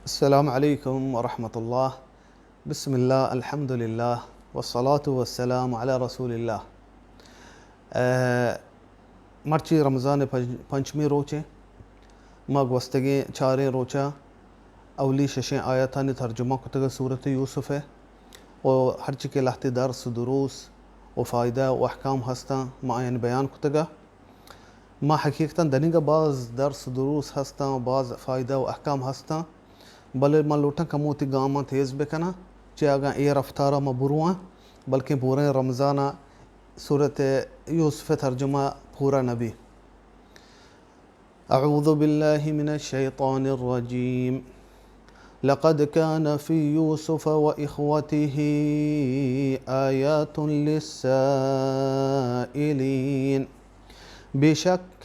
السلام علیکم ورحمۃ اللہ۔ بسم اللہ، الحمدللہ، والصلاة والسلام علی رسول اللہ۔ اے، مرچی رمضان پنج-، پنچمی روچ ء۔ ما گوستگیں چاریں روچا اولی ششیں آیاتانی ترجمہ کتگ سورت یوسف ء، و ہرچی کہ لہتے درس و دروس و فائدہ و احکام ہستاں، ما آیان بیان کتگا۔ ما حقیقتاً دنیگا باز درس و دروس ہستاں، باز فائدہ و احکام ہستاں، بلے ما لوٹاں کمو وتی گاماں تیز بکناں، چہ اگاں اے رفتارا ما برواں، بلکیں پوریں رمضانا سورت یوسف ترجمہ پورا نبی۔ اعوذ باللہ من الشیطان الرجیم۔ لقد كان في يوسف وإخوته آيات للسائلين۔ بے شک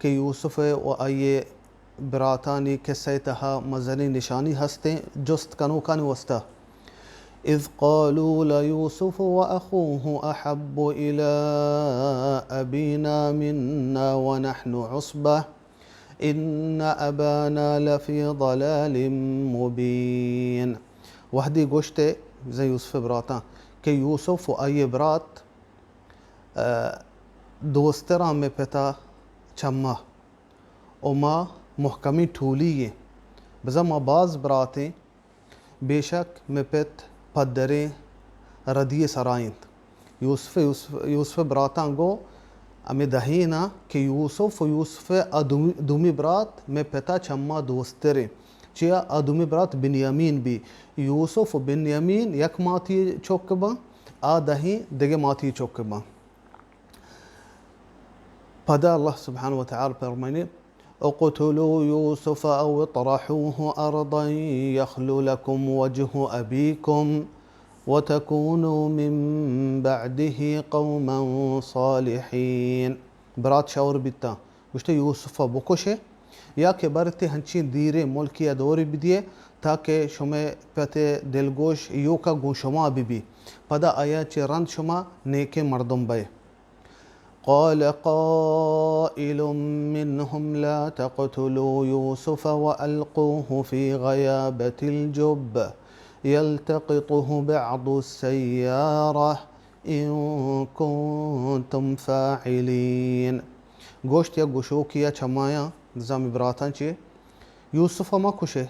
کہ یوسف و آئی براتانی قصہ تہا مزنیں نشانی ہستیں جست کنوکانی واسطہ۔ إذ قالوا ليوسف وأخوه أحب إلى أبينا منا ونحن عصبة إن أبانا لفي ضلال مبين۔ وہدے گوشت ئے بزاں یوسف ء براتاں کہ یوسف و آئی ء برات، ء، دوستراں مئے پت ء چم ء و ما مہکمیں ٹولی ایں، بزاں ما باز برات ایں، بے شک مئے پت پدریں ردی ء سرا انت۔ یوسف، یوسف، یوسف ء براتاں گوں ہمے دہیں نا کہ یوسف و یوسف ء آ دومی، دومی برات مئے پت ء چما دوستر انت۔ چیا آ دومی برات بنیامین بی۔ یوسف و بنیامین یک ماتی چک باں، آ دہیں دگہ ماتی چک باں۔ پدا اللہ سبحانہ و تعالی فرمائنی، اقتلوا يوسف أو اطرحوه أرضا يخل لكم وجه أبيكم وتكونوا من بعده قوما صالحين۔ برات شور بیتاں، گوشتے، یوسف ء بکشے یا کہ برتے ہنچیں دیریں ملکی ء دورے بدیے تاکہ شمئے پت ء دلگوش ایوکا گوں شما ببی، پدا آیا چہ رند شما نیکیں مردم بئے۔ قال قائل منهم لا تقتلوا يوسف وألقوه في غيابة الجب يلتقطه بعض السيارة إن كنتم فاعلين۔ گوشت یک گشوکی یا چمایاں زامی براتاں چے، یوسف ء مہ کشے،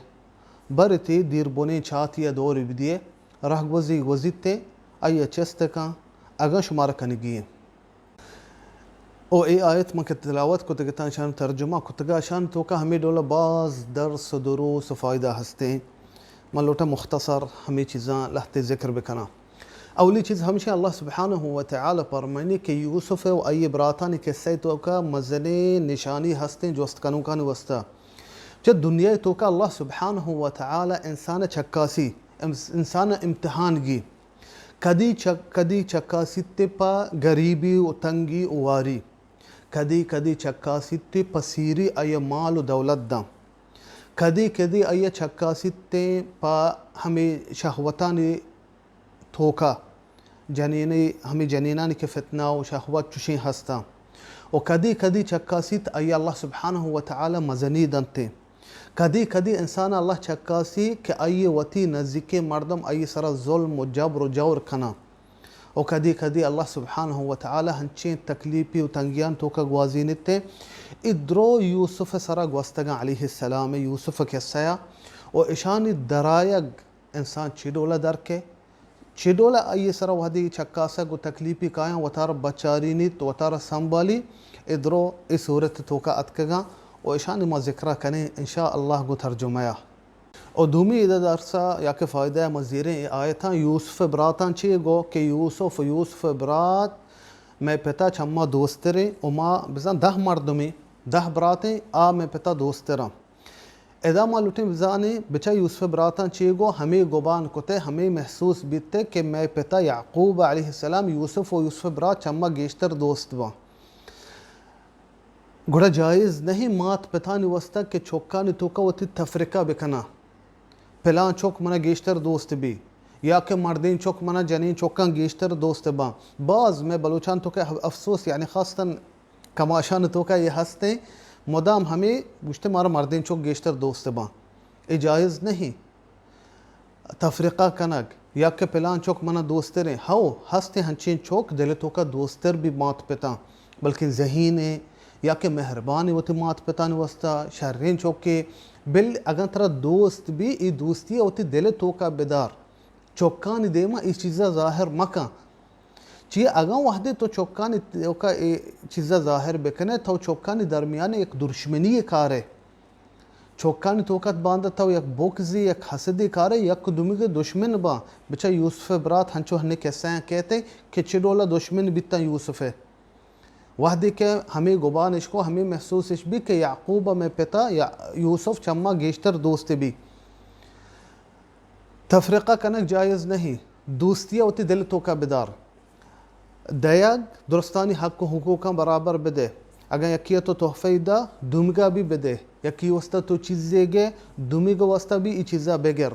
برتے دیر بنیں چاتی ء دور بدیے، رہگوزی گوزیت ء آئی ء چست کن، اگاں شمارا کنگی انت۔ او اے آیت من کہ تلاوت کتگ اتاں، اشان ترجمہ کتگا، اشان توکا ہمے ڈولا باز درس و دروس و فائدہ ہستیں۔ من لوٹاں مختصر ہمے چیزاں لہتے ذکر بکناں۔ اولی چیز ہمشہ اللہ سبحانہ و تعالی پرمانی کہ یوسف و آئی براتانی قصہ توکا مزنیں نشانی ہستیں جوست کنوکانی واسطہ۔ چہ دنیا توکا اللہ سبحانہ و تعالی انسان چکاسی، ام-، انسان امتحان گی۔ کدی چک-، کدی چکاسیت پہ گریبی و تنگی و واری۔ کدی کدی چکاسیت پہ سیری آئی مال و دولت داں۔ کدی کدی آئی چکاسیت پہ ہمے شہوتانی توکا، جنینی، ہمے جنینانی کہ فتنہ و شہوت چشیں ہستاں۔ و کدی کدی چکاسیت آئی اللہ سبحانہ و تعالی مزنی دنتے۔ کدی کدی انسان اللہ چکاسی کہ آئی وتی نزیکیں مردم آئی سرا ظلم و جبر و جور کناں۔ و کدی کدی اللہ سبحانہ و تعالی ہنچیں تکلیفی و تنگیان توکا گوازینتے۔ ادرو یوسف سرا گوستگاں علیہ السلام، یوسف قصہ و اشانی درایگ انسان چی ڈولا درکے، چی ڈولا آئی سرا وہدی چکاسگ و تکلیفی کایاں وتارا بچارینیت، وتارا سنبھالی، ادرو اے سورت توکا اتکگاں و اشانی ما ذکرہ کنیں انشاءاللہ گوں ترجمہ ء۔ و دومی ادا درسا یا کہ فائدہ ما زیریں اے آیتاں یوسف براتاں چی گو کہ یوسف، یوسف برات مئے پتا چما دوستریں و ما بزاں دہ مردمیں، دہ براتیں، آ مئے پتا دوستراں۔ ادا ما لوٹیں بزانیں، بچا یوسف براتاں چے گو ہمے گبان کتے، ہمے محسوس بیتے کہ مئے پتا یعقوب علیہ السلام یوسف و یوسف برات چما گیشتر دوست باں۔ گڑا جائز نہیں مات پتانی واسطہ کہ چکانی توکا وتی تفرقہ بکناں، پلان چک منا گیشتر دوست بی، یا کہ مردین چک منا جنین چکاں گیشتر دوست باں۔ باز مئے بلوچان توکا افسوس، یعنی خاصتاً کماشان توکا یہ ہستیں، مدام ہمے گوشتے مارا مردین چک گیشتر دوست باں۔ اے جائز نہیں۔ تفرقہ کنگ یا کہ پلان چک منا دوستریں، ہو، ہستیں ہنچیں چک دل توکا دوستر بھی مات پتاں، بلکن ذہین ایں یا کہ مہربان ایں وتی مات پتانی واسطہ، شریں چکے، بل اگاں ترا دوست بھی، اے دوستی ءَ وتی دل توکا بدار، چکانی دیما اے چیزا ظاہر مکن۔ چی اگاں وہدے تو چکانی توکا اے چیزا ظاہر بکنے، تو چکانی درمیان یک دشمنی کارے۔ چکانی توکا باندا تو یک بغضی، یک حسدی کارے، یک دومیگ دشمن باں۔ بچا یوسف برات ہنچو ہنی قصہ کہتے کہ چی ڈولا دشمن بیتاں یوسف۔ وہدے کہ ہمے گبان اش کو، ہمے محسوس اش بی کہ یعقوب ءَ مئے پتا یا یوسف چما گیشتر دوست بی۔ تفرقہ کنگ جائز نہیں، دوستی ءَ وتی دل توکا بدار۔ دئیگ، درستانی حق و حقوقاں برابر بدے۔ اگاں یکی ءَ تو تحفہ دا، دومیگا بھی بدے۔ یکی واسطہ تو چیزے گے، دومیگ واسطہ بھی ای چیزا بگر۔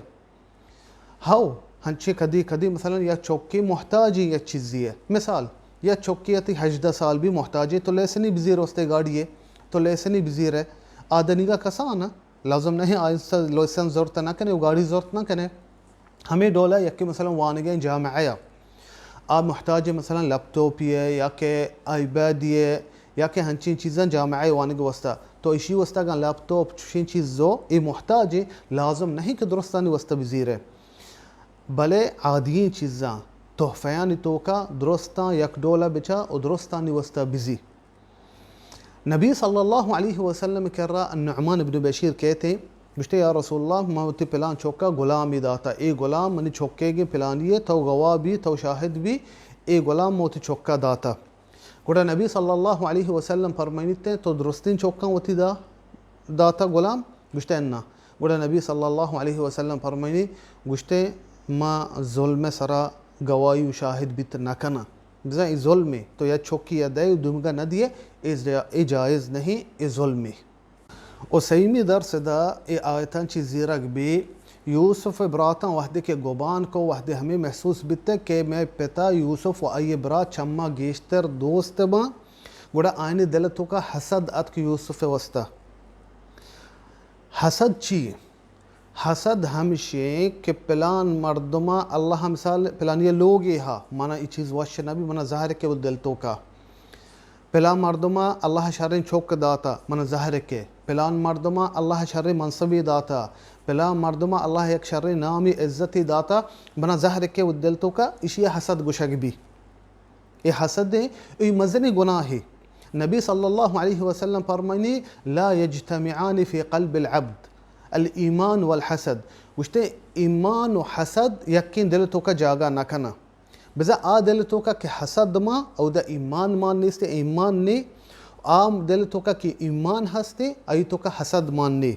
ہو، ہنچے کدی کدی مثلاً یا چوکے محتاجی یا چیزی ہے۔ مثال، یا چوکے تی ہژدہ سال بھی محتاجی، تو لیسنی بزیر واسطے گاڑی ہے، تو لیسنی بزیر ہے۔ آدنیگا کسان لازم نہیں آہستہ لائسنس زرت نہ کنے و گاڑی زرت نہ کنے۔ ہمے ڈولا یکے مثلاً وانگیں جامعہ یا آ محتاج مثلاً لیپ ٹاپ یے یا کہ آئی پیڈ یے یا کہ ہنچیں چیزاں جامعہ وانگ واسطہ، تو اشی واسطہ اگاں لیپ ٹاپ چوشیں چیز زو اے محتاج، لازم نہیں کہ درستانی واسطہ بزیرے، بلے عادی چیزاں تحفیانی توکا درستاں یک ڈولا بچا و درستانی واسطہ بزی۔ نبی صلی اللہ علیہ وسلم کرا النعمان ابن بشیر کہتے، گوشتے، یا رسول اللہ، من وتی پلان چوکا غلامی داتا، اے غلام منی چوکے گے پلانی ہے، تو گواہ بھی، تو شاہد بھی، اے غلام من وتی چوکا داتا۔ گڑا نبی صلی اللہ علیہ وسلم فرمائنیتے، تو درستین چوکاں وتی دا داتا غلام؟ گوشتے، انا۔ گڑا نبی صلی اللہ علیہ وسلم فرمائنی، گوشتے، ما ظلم سرا گواہی و شاہد بیت نہ کناں۔ بزاں اے ظلمے، تو یا چوکی یا دئے و دومگا نہ دیئے، اے جا-، اے جائز نہیں، اے ظلمے۔ و سیمی درس دا اے آیتاں چی زیرگ بی، یوسف براتاں وہدے کہ گبان کو، وہدے ہمے محسوس بیتے کہ مئے پتا یوسف و آئی برات چما گیشتر دوست باں، گڑا آئینی دل توکا حسد اتک یوسف واسطہ۔ حسد چی؟ حسد ہمشیں کہ پلان مردما اللہ مثال پلانی لوگے ہا، منا ای چیز وش نبی، منا زہر کے دل توکا۔ پلان مردما اللہ شریں چوک داتا، منا زہر کے۔ پلان مردما اللہ شریں منصبی داتا، پلان مردما اللہ یک شریں نامی عزتی داتا، منا زہر کے دل توکا، اشی حسد گشگ بی۔ اے حسد ایں، اے مزنیں گناہے۔ نبی صلی اللہ علیہ وسلم فرمائنی، لا یجتمعان فی قلب العبد الایمان والحسد۔ گوشتے، ایمان و حسد یکیں دل توکا جاگہ نہ کناں۔ بزاں آ دل توکا کہ حسد ما، اودا ایمان مان نیست، ایمان نے، آ دل توکا کہ ایمان ہستے، آئی توکا حسد مان نے۔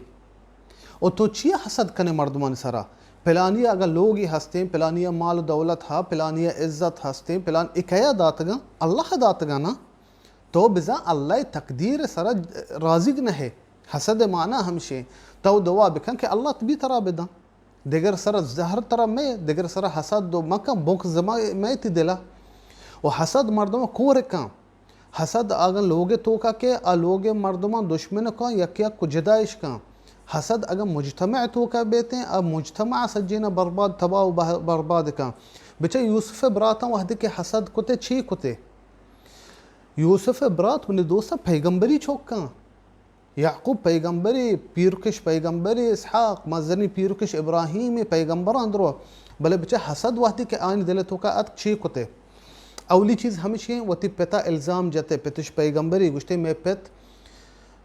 و تو چیا حسد کنے مردمانی سرا؟ پلانی اگاں لوگی ہستیں، پلانی مال و دولت ہا، پلانی عزت ہستیں، پلان اے کیا داتگاں؟ اللہ داتگاں نا۔ تو بزاں اللہ تقدیر سرا راضیگ نہ ہے۔ حسد معنی ہمشیں۔ تو دعا بکن کہ اللہ تبی ترا بداں۔ دگر سرا زہر ترا مئے، دگر سرا حسد و مکن، بغض مئے، مئے تی دلا۔ و حسد مردم کور کن۔ حسد اگاں لوگ توکا کہ آ لوگ مردماں دشمن کن، یک یک کو جدائش کن۔ حسد اگاں مجتمع توکا بیتیں، آ مجتمع سجینا برباد، تباہ و بہ-، برباد کن۔ بچہ یوسف براتاں وہدے کہ حسد کتے، چی کتے؟ یوسف برات منی دوستاں پیغمبری چوک کن۔ یعقوب پیغمبرے، پیرکش پیغمبرے، اسحاق، مزنی پیرکش ابراہیم پیغمبراں درو۔ بلے بچہ حسد وہدے کہ آنی دل توکا اتک چی کتے؟ اولی چیز ہمشی وتی پتا الزام جتے، پتش پیغمبرے، گوشتے مئے پت،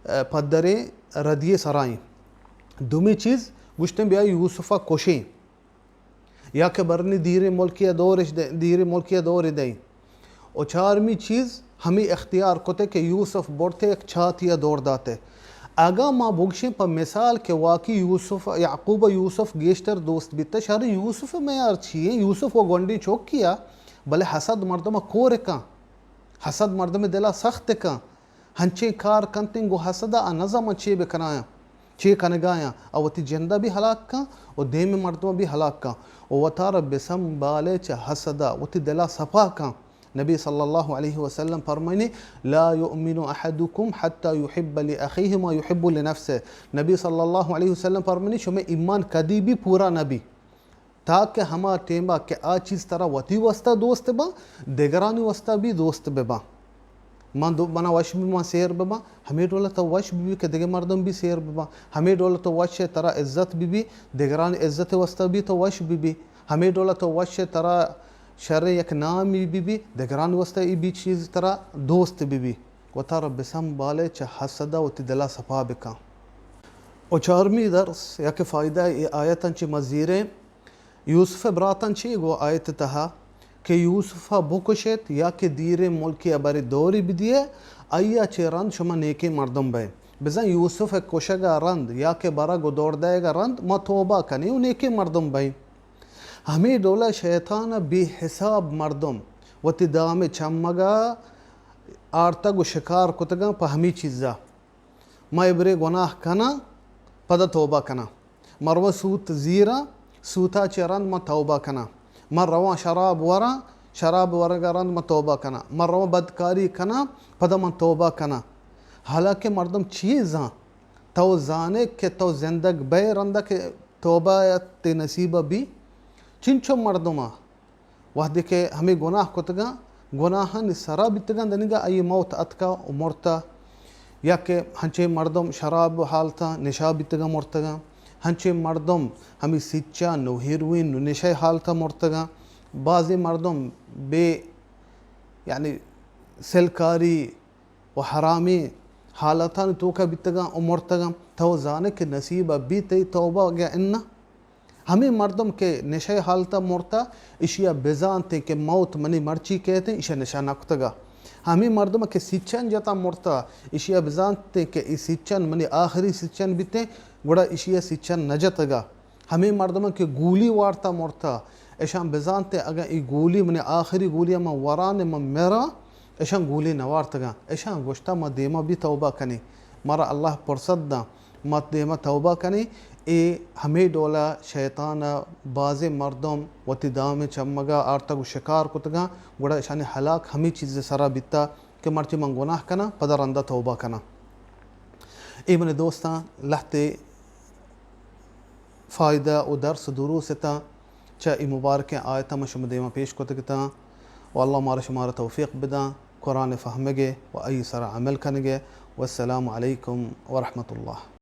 ء، پدرے ردیے سرائیں۔ دومی چیز گوشتے بیا یوسفا کشیں۔ یا کہ برنی دیریں ملکی ء دورش دے، دیریں ملکی ء دور دیں۔ و چارمی چیز ہمیں اختیار کتے کہ یوسف برتے یک چاتی ء دور داتے۔ اگاں ما بگشیں پہ مثال کہ واقعی یوسف، یعقوب ء یوسف گیشتر دوست بیتے، شر یوسف ء میار چی ایں؟ یوسف و گونڈیں چوکی ء، بلے حسد مردم ء کور کن، حسد مردم ء دل ء سخت کن۔ ہنچیں کار کنتیں گوں حسد ء، آ نزاناں چے بہ کنایاں، چے کنگایاں، آ وتی جند ء بھی ہلاک کن و دیم مردم ء بھی ہلاک کن و وتارا بہ سنبالے چہ حسد ء، وتی دل ء صفا کن۔ نبی صلی اللہ علیہ وسلم فرمائنی، لا یؤمن احدکم حتی یحب لأخیہ ما یحب لنفسہ۔ نبی صلی اللہ علیہ وسلم فرمائنی، شمئے ایمان کدی بھی پورا نہ بی تاکہ ہما ٹیما کہ آ چیز ترا وتی واسطہ دوست باں، دگرانی واسطہ بھی دوست بباں۔ من دو، منا وش بی من سیر بباں، ہمے ڈولا تو وش ببی کہ دگہ مردم بھی سیر بباں۔ ہمے ڈولا تو وش ئے ترا عزت ببی، دگرانی عزت واسطہ بھی تو وش ببی۔ ہمے ڈولا تو وش ئے ترا شر یک نامی ببی، دگرانی واسطہ ای بھی چیز ترا دوست ببی۔ وتارا بسنبالے، چہ حسدا وتی دلا صفا بکن۔ و چارمی درس یا کہ فائدہ ای آیتاں چہ مزیریں، یوسف ء براتاں چے گو آیت تہا کہ یوسف ء بکشیت یا کہ دیریں ملکے ء برے دوری بدیئے، آئی ء چہ رند شما نیکیں مردم بئے۔ بزاں یوسف ء کشگ ء رند یا کہ برگ و دور دئیگ ء رند ما توبہ کنیں و نیکیں مردم بئیں۔ ہمے ڈول ء شیطان ء بے حساب مردم وتی دام ء چمگ ء آرتگ و شکار کتگاں پہ ہمے چیز ء۔ ما ابرے گناہ کناں، پدا توبہ کناں۔ ما رواں سوت زیراں، سوتا چہ رند ما توبہ کناں۔ ما رواں شراب وراں، شراب ورگا رند ما توبہ کناں۔ ما رواں بدکاری کناں، پدا ما توبہ کناں۔ حالانکہ مردم چیے زان؟ تو زانے کہ تو زندگ بئے رندا کہ توبہ تے نصیب بی؟ چنچو مردماں وہدے کہ ہمے گناہ کتگاں، گناہانی سرا بیتگاں، دنیگا آئی موت اتکا و مرتا، یا کہ ہنچیں مردم شراب حالتا نشا بیتگاں مرتگاں، ہنچیں مردم ہمے سچان و ہیروئن و نشہ حالتا مرتگاں، بازیں مردم بے، یعنی سلکاری و حرامیں حالتانی توکا بیتگاں و مرتگاں۔ تو زانے کہ نصیب بی تئی توبہ یا اناں؟ ہمے مردم کہ نشہ حالتا مرتا، اشیا بزانتیں کہ موت منی مرچی کیتیں، اشیا نشہ نکتگا۔ ہمے مردم کہ سچن جتا مرتا، اشیا بزانتیں کہ ای سچن منی آخری سچن بیتیں، گڑا اشیا سچن نجتگا۔ ہمے مردماں کہ گولی وارتا مرتا، اشاں بزانتے اگاں اے گولی منی آخری گولی، من ورانے من مراں، اشاں گولی نوارتگاں۔ اشاں گوشتا ما دیما بی توبہ کنیں، مارا اللہ پرصد داں، ما دیما توبہ کنیں۔ اے ہمے ڈولا شیطان ء بازیں مردم وتی دامیں چمگا آرتگ و شکار کتگاں، گڑا اشانی ہلاک ہمے چیز سرا بیتا کہ مرچی من گناہ کناں، پدا رندا توبہ کناں۔ اے منی دوستاں، لہتے فائدہ و درس و دروس اتاں، چہ اے مبارکیں آیتاں من شما دیما پیش کتگ اتاں و اللہ مارا شمارا توفیق بداں قرآن فہمگے و ای سرا عمل کنگے۔ والسلام علیکم ورحمۃ اللہ۔